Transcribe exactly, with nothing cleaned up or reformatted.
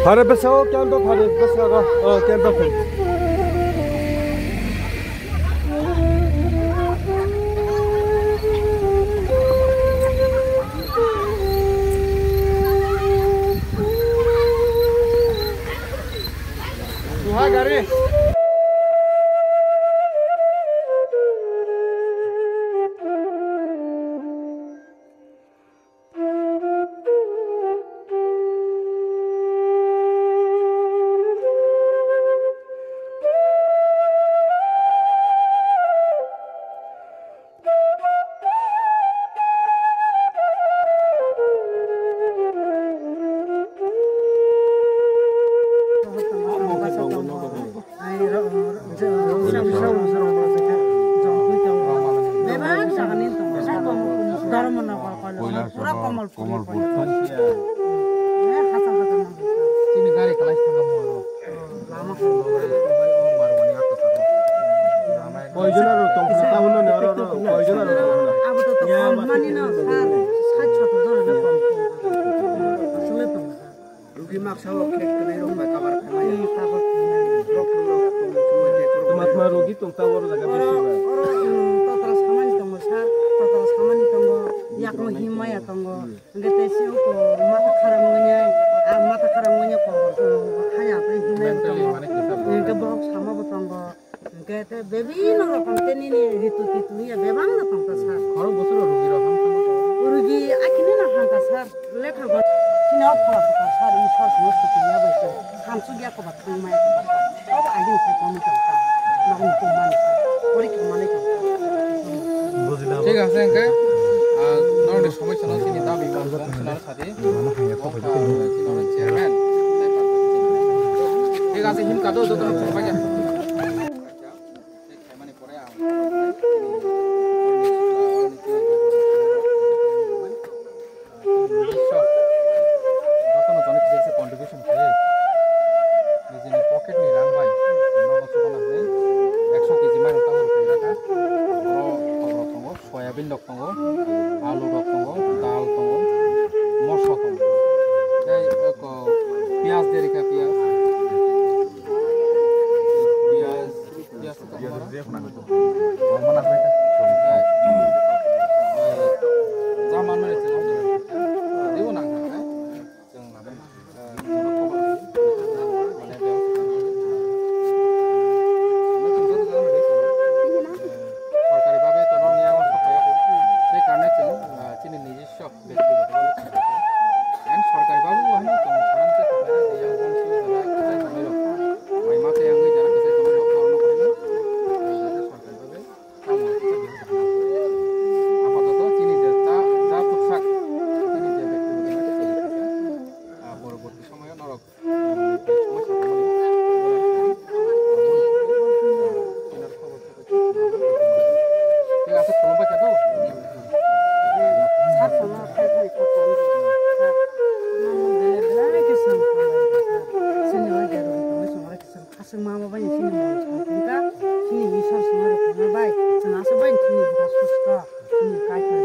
Phare bwsa o camp o phare bwsa o, o camp o phai. Tuha gari. Bebak jaga ni tongo, pura Kamalpur. Kamalpur. Chini gari kalai thangma oro. Lama. Koijon aro tong kha ta hwnna ni oro oro koijon aro tong kha. Abo to tong mani no sar, sat sotor jora le tong. Asole tong. Rugi maksa o khe kwnai rok bai kabar khaimaya. Kabar khaimaya. Rok rok tong chumui je korok. Tma tma rugi tong ta oro jaga bisi ba. Oro, oro, mm, totra samani tongo sar, totra samani tongo, yakno himaya tongo. Hingke tei se oko mata kharang wngya, a mata kharang wngya ko, haya tei hinwi bo tongo. Hingke bohrok sama bo tongo. Hingke tei bebino rokom tei nini ritu titu wngya bebak no tongkha sar. Khorok bosoro rugi rok ham tangma tongo. Rugi akini no hamkha sar, lekha go. Chini o phola phola sar, i sar sino suti ya bai se. Hamsuk ya koba thangmaya koba. Obo ani se komi tongkha. Nokni tongmani. Pori tongmani tongkha. Thik ase, hingke, ah, norokni somoi chana chini dabi kong kong chana sadi. Chairman. Thik ase, himkha do, jotono phunukbai kha. Jotono joni kisa kisa contribution khe nijini pocket ni rang bai nogo chukuna hinwi ekso kg mairung tabuk rwkha. Oro kokrok tongo, soyabin rok tongo, alu rok tongo, dal tongo, moso tongo. Tei eko piyaj derikha, piyaj. Piyaj. Sorkari babe tono yang sok kaya ko. Sei karne chwng, ah, chini nijiswa bektigoto babe chwng kaya ko. And sorkari babe bo hano chwng saram se tongmani yang bongsi jara kwchai tongmani rok. Mai ma tei yang jara kwchai tongmani rok, borok no khaino, ah, jate sorkari babe tamo kisa bihik tongmani. Apatoto chini je ta, ta tuksak, chini je bektigoto babe chwng kaya ko. Ah, poroborti somoyo norok Aswk ma ma bai sini mon chang thangka, sini Isor sima rok thangma bai, chwng aswk bai sini buka susto, sini kaitor